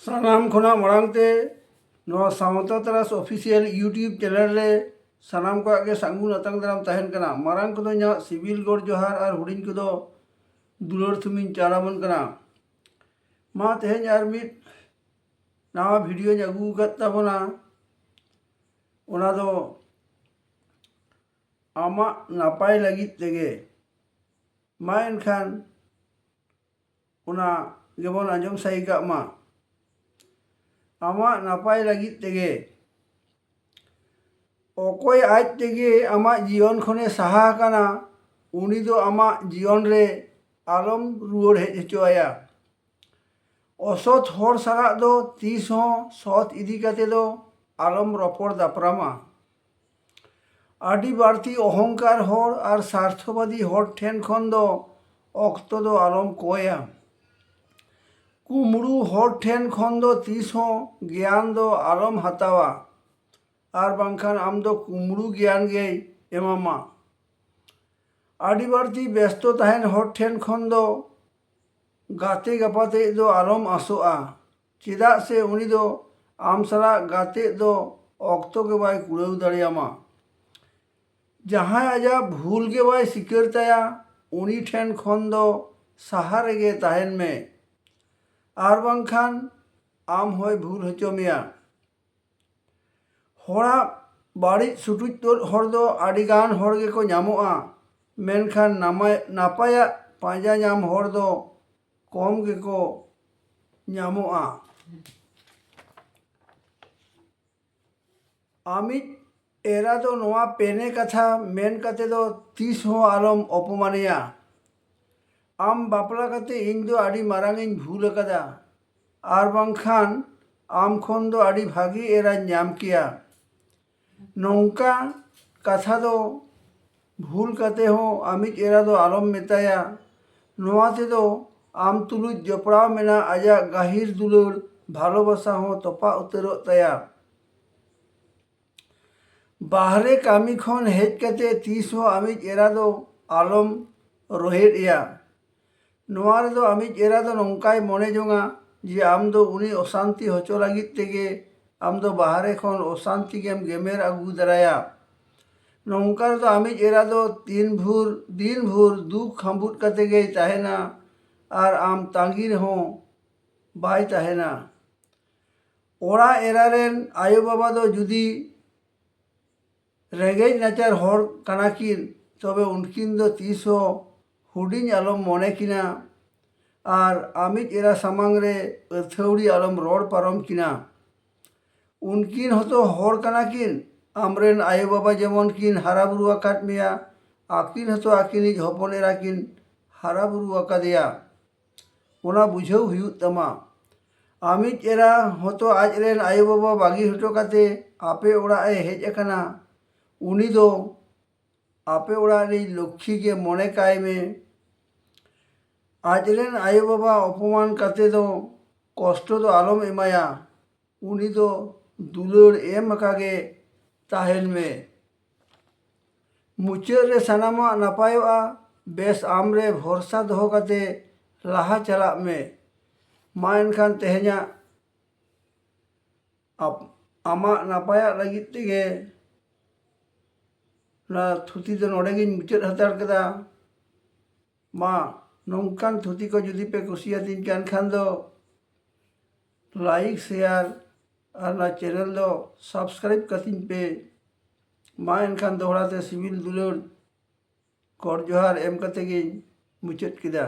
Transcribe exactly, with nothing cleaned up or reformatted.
ᱥᱟᱱᱟᱢ ᱠᱷᱚᱱᱟᱜ ᱢᱟᱲᱟᱝ ᱛᱮ ᱱᱚᱣᱟ ᱥᱟᱶᱛᱟ ᱛᱟᱨᱟᱥ ᱚᱯᱷᱤᱥᱤᱭᱟᱞ YouTube ᱪᱮᱱᱮᱞ ᱨᱮ ᱥᱟᱱᱟᱢ ᱠᱚᱣᱟᱜ ᱜᱮ ᱥᱟᱹᱜᱩᱱ ᱟᱛᱟᱝ ᱫᱟᱨᱟᱢ ᱛᱟᱦᱮᱱ ᱠᱟᱱᱟ᱾ ᱢᱟᱨᱟᱝ ᱠᱚᱫᱚ ᱤᱧᱟᱹᱜ ᱥᱤᱵᱤᱞ ᱜᱚᱰ ᱡᱚᱦᱟᱨ ᱟᱨ ᱦᱩᱰᱤᱧ ᱠᱚᱫᱚ ᱫᱩᱞᱟᱹᱲ ᱛᱷᱩᱢᱤᱧ ᱪᱟᱞᱟᱵᱚᱱ ᱠᱟᱱᱟ᱾ ᱢᱟ ᱛᱮᱦᱮᱧ ᱟᱨ ᱢᱤᱫ ᱱᱟᱣᱟ ᱵᱷᱤᱰᱤᱭᱳᱧ ᱟᱹᱜᱩ ᱟᱠᱟᱫ ᱛᱟᱵᱚᱱᱟ᱾ ᱚᱱᱟ ᱫᱚ ᱟᱢᱟᱜ ᱱᱟᱯᱟᱭ ᱞᱟᱹᱜᱤᱫ ᱛᱮᱜᱮ᱾ ᱢᱟ ᱮᱱᱠᱷᱟᱱ ᱚᱱᱟ ᱜᱮᱵᱚᱱ ᱟᱸᱡᱚᱢ ᱥᱟᱭ ᱠᱟᱜ ᱢᱟ᱾ ᱟᱢᱟᱜ ᱱᱟᱯᱟᱭ ᱞᱟᱹᱜᱤᱫ ᱛᱮᱜᱮ᱾ ᱚᱠᱚᱭ ᱟᱡ ᱛᱮᱜᱮ ᱟᱢᱟᱜ ᱡᱤᱭᱚᱱ ᱠᱷᱚᱱᱮ ᱥᱟᱦᱟ ᱟᱠᱟᱱᱟ, ᱩᱱᱤ ᱫᱚ ᱟᱢᱟᱜ ᱡᱤᱭᱚᱱ ᱨᱮ ᱟᱞᱚᱢ ᱨᱩᱣᱟᱹᱲ ᱦᱮᱡ ᱦᱚᱪᱚ ᱟᱭᱟ᱾ ᱚᱥᱚᱛ ᱦᱚᱲ ᱥᱟᱞᱟᱜ ᱫᱚ ᱛᱤᱥ ᱦᱚᱸ ᱥᱚᱛ ᱤᱫᱤ ᱠᱟᱛᱮ ᱫᱚ ᱟᱞᱚᱢ ᱨᱚᱯᱚᱲ ᱫᱟᱯᱨᱟᱢᱟ᱾ ᱟᱹᱰᱤ ᱵᱟᱹᱲᱛᱤ ᱚᱦᱚᱝᱠᱟᱨ ᱦᱚᱲ ᱟᱨ ᱥᱟᱨᱛᱷᱚᱵᱟᱫᱤ ᱦᱚᱲ ᱴᱷᱮᱱ ᱠᱷᱚᱱ ᱫᱚ ᱚᱠᱛᱚ ᱫᱚ ᱟᱞᱚᱢ ᱠᱚᱭᱟ᱾ ᱠᱩᱢᱲᱩ ᱦᱚᱲ ᱴᱷᱮᱱ ᱠᱷᱚᱱ ᱫᱚ ᱛᱤᱥ ᱦᱚᱸ ᱜᱮᱭᱟᱱ ᱫᱚ ᱟᱞᱚᱢ ᱦᱟᱛᱟᱣᱟ, ᱟᱨ ᱵᱟᱝᱠᱷᱟᱱ ᱟᱢ ᱫᱚ ᱠᱩᱢᱲᱩ ᱜᱮᱭᱟᱱ ᱜᱮᱭ ᱮᱢᱟᱢᱟ᱾ ᱟᱹᱰᱤ ᱵᱟᱹᱲᱛᱤ ᱵᱮᱥᱛᱚ ᱛᱟᱦᱮᱱ ᱦᱚᱲ ᱴᱷᱮᱱ ᱠᱷᱚᱱ ᱫᱚ ᱜᱟᱛᱮ ᱜᱟᱯᱟᱛᱮ ᱫᱚ ᱟᱞᱚᱢ ᱟᱥᱚᱜᱼᱟ, ᱪᱮᱫᱟᱜ ᱥᱮ ᱩᱱᱤ ᱫᱚ ᱟᱢ ᱥᱟᱞᱟᱜ ᱜᱟᱛᱮᱜ ᱫᱚ ᱚᱠᱛᱚ ᱜᱮ ᱵᱟᱭ ᱠᱩᱲᱟᱹᱣ ᱫᱟᱲᱮᱭᱟᱢᱟ᱾ ᱡᱟᱦᱟᱸᱭ ᱟᱡᱟᱜ ᱵᱷᱩᱞ ᱜᱮ ᱵᱟᱭ ᱥᱤᱠᱟᱹᱨ ᱛᱟᱭᱟ, ᱩᱱᱤ ᱴᱷᱮᱱ ᱠᱷᱚᱱ ᱫᱚ ᱥᱟᱦᱟ ᱨᱮᱜᱮ ᱛᱟᱦᱮᱱ ᱢᱮ, ᱟᱨ ᱵᱟᱝᱠᱷᱟᱱ ᱟᱢ ᱦᱚᱸᱭ ᱵᱷᱩᱞ ᱦᱚᱪᱚ ᱢᱮᱭᱟ᱾ ᱦᱚᱲᱟᱜ ᱵᱟᱹᱲᱤᱡ ᱥᱩᱴᱩᱡ ᱛᱩᱫ ᱦᱚᱲ ᱫᱚ ᱟᱹᱰᱤᱜᱟᱱ ᱦᱚᱲ ᱜᱮᱠᱚ ᱧᱟᱢᱚᱜᱼᱟ, ᱢᱮᱱᱠᱷᱟᱱ ᱱᱟᱢᱟᱭ-, ᱱᱟᱯᱟᱭᱟᱜ ᱯᱟᱸᱡᱟ ᱧᱟᱢ ᱦᱚᱲ ᱫᱚ ᱠᱚᱢ ᱜᱮᱠᱚ ᱧᱟᱢᱚᱜᱼᱟ᱾ ᱟᱢᱤᱡ ᱮᱨᱟ ᱫᱚ ᱱᱚᱣᱟ ᱯᱮᱱᱮ ᱠᱟᱛᱷᱟ ᱢᱮᱱ ᱠᱟᱛᱮ ᱫᱚ ᱛᱤᱥ ᱦᱚᱸ ᱟᱞᱚᱢ ᱚᱯᱚᱢᱟᱱᱮᱭᱟ᱾ ᱟᱢ ᱵᱟᱯᱞᱟ ᱠᱟᱛᱮ ᱤᱧ ᱫᱚ ᱟᱹᱰᱤ ᱢᱟᱨᱟᱝ ᱤᱧ ᱵᱷᱩᱞ ᱟᱠᱟᱫᱟ, ᱟᱨ ᱵᱟᱝᱠᱷᱟᱱ ᱟᱢ ᱠᱷᱚᱱ ᱫᱚ ᱟᱹᱰᱤ ᱵᱷᱟᱹᱜᱤ ᱮᱨᱟᱧ ᱧᱟᱢ ᱠᱮᱭᱟ᱾ ᱱᱚᱝᱠᱟ ᱠᱟᱛᱷᱟ ᱫᱚ ᱵᱷᱩᱞ ᱠᱟᱛᱮ ᱦᱚᱸ ᱟᱢᱤᱡ ᱮᱨᱟ ᱫᱚ ᱟᱞᱚᱢ ᱢᱮᱛᱟᱭᱟ᱾ ᱱᱚᱣᱟ ᱛᱮᱫᱚ ᱟᱢ ᱛᱩᱞᱩᱡ ᱡᱚᱯᱲᱟᱣ ᱢᱮᱱᱟᱜ ᱟᱡᱟᱜ ᱜᱟᱹᱦᱤᱨ ᱫᱩᱞᱟᱹᱲ ᱵᱷᱟᱞᱚᱵᱟᱥᱟ ᱦᱚᱸ ᱛᱚᱯᱟᱜ ᱩᱛᱟᱹᱨᱚᱜ ᱛᱟᱭᱟ᱾ ᱵᱟᱦᱨᱮ ᱠᱟᱹᱢᱤ ᱠᱷᱚᱱ ᱦᱮᱡ ᱠᱟᱛᱮ ᱛᱤᱥ ᱦᱚᱸ ᱟᱢᱤᱡ ᱮᱨᱟ ᱫᱚ ᱟᱞᱚᱢ ᱨᱚᱦᱮᱫ ᱮᱭᱟ᱾ ᱱᱚᱣᱟ ᱨᱮᱫᱚ ᱟᱢᱤᱡ ᱮᱨᱟ ᱫᱚ ᱱᱚᱝᱠᱟᱭ ᱢᱚᱱᱮ ᱡᱚᱝᱟ, ᱡᱮ ᱟᱢ ᱫᱚ ᱩᱱᱤ ᱚᱥᱟᱱᱛᱤ ᱦᱚᱪᱚ ᱞᱟᱹᱜᱤᱫ ᱛᱮᱜᱮ ᱟᱢ ᱫᱚ ᱵᱟᱦᱨᱮ ᱠᱷᱚᱱ ᱚᱥᱟᱱᱛᱤ ᱜᱮᱢ ᱜᱮᱢᱮᱨ ᱟᱹᱜᱩ ᱫᱟᱨᱟᱭᱟ᱾ ᱱᱚᱝᱠᱟ ᱨᱮᱫᱚ ᱟᱢᱤᱡ ᱮᱨᱟ ᱫᱚ ᱫᱤᱱ ᱵᱷᱳᱨ, ᱫᱤᱱ ᱵᱷᱳᱨ ᱫᱩᱠ ᱦᱟᱹᱢᱵᱩᱫ ᱠᱟᱛᱮ ᱜᱮᱭ ᱛᱟᱦᱮᱱᱟ ᱟᱨ ᱟᱢ ᱛᱟᱺᱜᱤ ᱨᱮᱦᱚᱸ ᱵᱟᱭ ᱛᱟᱦᱮᱱᱟ᱾ ᱚᱲᱟᱜ ᱮᱨᱟ ᱨᱮᱱ ᱟᱭᱳᱼᱵᱟᱵᱟ ᱫᱚ ᱡᱩᱫᱤ ᱨᱮᱸᱜᱮᱡ ᱱᱟᱪᱟᱨ ᱦᱚᱲ ᱠᱟᱱᱟ ᱠᱤᱱ, ᱛᱚᱵᱮ ᱩᱱᱠᱤᱱ ᱫᱚ ᱛᱤᱥ ᱦᱚᱸ ᱦᱩᱰᱤᱧ ᱟᱞᱚᱢ ᱢᱚᱱᱮ ᱠᱤᱱᱟ ᱟᱨ ᱟᱢᱤᱡ ᱮᱨᱟ ᱥᱟᱢᱟᱝ ᱨᱮ ᱟᱹᱛᱷᱟᱹᱣᱲᱤ ᱟᱞᱚᱢ ᱨᱚᱲ ᱯᱟᱨᱚᱢ ᱠᱤᱱᱟ᱾ ᱩᱱᱠᱤᱱ ᱦᱚᱸᱛᱚ ᱦᱚᱲ ᱠᱟᱱᱟ ᱠᱤᱱ, ᱟᱢᱨᱮᱱ ᱟᱭᱳᱼᱵᱟᱵᱟ ᱡᱮᱢᱚᱱ ᱠᱤᱱ ᱦᱟᱨᱟ ᱵᱩᱨᱩ ᱟᱠᱟᱫ ᱢᱮᱭᱟ, ᱟᱹᱠᱤᱱ ᱦᱚᱸᱛᱚ ᱟᱹᱠᱤᱱᱤᱡ ᱦᱚᱯᱚᱱ ᱮᱨᱟ ᱠᱤᱱ ᱦᱟᱨᱟ ᱵᱩᱨᱩ ᱟᱠᱟᱫᱮᱭᱟ᱾ ᱚᱱᱟ ᱵᱩᱡᱷᱟᱹᱣ ᱦᱩᱭᱩᱜ ᱛᱟᱢᱟ᱾ ᱟᱢᱤᱡ ᱮᱨᱟ ᱦᱚᱸᱛᱚ ᱟᱡᱨᱮᱱ ᱟᱭᱳᱼᱵᱟᱵᱟ ᱵᱟᱹᱜᱤ ᱦᱚᱴᱚ ᱠᱟᱛᱮ ᱟᱯᱮ ᱚᱲᱟᱜ ᱮ ᱦᱮᱡ ᱟᱠᱟᱱᱟ᱾ ᱩᱱᱤ ᱫᱚ ᱟᱯᱮ ᱚᱲᱟᱜ ᱨᱤᱱ ᱞᱚᱠᱠᱷᱤ ᱜᱮ ᱢᱚᱱᱮ ᱠᱟᱭ ᱢᱮ᱾ ᱟᱡᱨᱮᱱ ᱟᱭᱳᱼᱵᱟᱵᱟ ᱚᱯᱚᱢᱟᱱ ᱠᱟᱛᱮ ᱫᱚ ᱠᱚᱥᱴᱚ ᱫᱚ ᱟᱞᱚᱢ ᱮᱢᱟᱭᱟ᱾ ᱩᱱᱤ ᱫᱚ ᱫᱩᱞᱟᱹᱲ ᱮᱢ ᱟᱠᱟ ᱜᱮ ᱛᱟᱦᱮᱱ ᱢᱮ᱾ ᱢᱩᱪᱟᱹᱫ ᱨᱮ ᱥᱟᱱᱟᱢᱟᱜ ᱱᱟᱯᱟᱭᱚᱜᱼᱟ᱾ ᱵᱮᱥ, ᱟᱢ ᱨᱮ ᱵᱷᱚᱨᱥᱟ ᱫᱚᱦᱚ ᱠᱟᱛᱮ ᱞᱟᱦᱟ ᱪᱟᱞᱟᱜ ᱢᱮ᱾ ᱢᱟ ᱮᱱᱠᱷᱟᱱ ᱛᱮᱦᱮᱧᱟᱜ ᱟᱯ-, ᱟᱢᱟᱜ ᱱᱟᱯᱟᱭᱟᱜ ᱞᱟᱹᱜᱤᱫ ᱛᱮᱜᱮ ᱱᱚᱣᱟ ᱛᱷᱩᱛᱤ ᱫᱚ ᱱᱚᱰᱮ ᱜᱤᱧ ᱢᱩᱪᱟᱹᱫ ᱦᱟᱛᱟᱲ ᱠᱮᱫᱟ᱾ ᱢᱟ, ᱱᱚᱝᱠᱟᱱ ᱛᱷᱩᱛᱤ ᱠᱚ ᱡᱩᱫᱤ ᱯᱮ ᱠᱩᱥᱤᱭᱟᱛᱤᱧ ᱠᱟᱱ ᱠᱷᱟᱱ ᱫᱚ like, share ᱟᱨ ᱱᱚᱣᱟ channel ᱫᱚ subscribe ᱠᱟᱹᱛᱤᱧ ᱯᱮ᱾ ᱢᱟ ᱮᱱᱠᱷᱟᱱ ᱫᱚᱦᱲᱟ ᱛᱮ ᱥᱤᱵᱤᱞ ᱫᱩᱞᱟᱹᱲ ᱜᱚᱰ ᱡᱚᱦᱟᱨ ᱮᱢ ᱠᱟᱛᱮ ᱜᱤᱧ ᱢᱩᱪᱟᱹᱫ ᱠᱮᱫᱟ᱾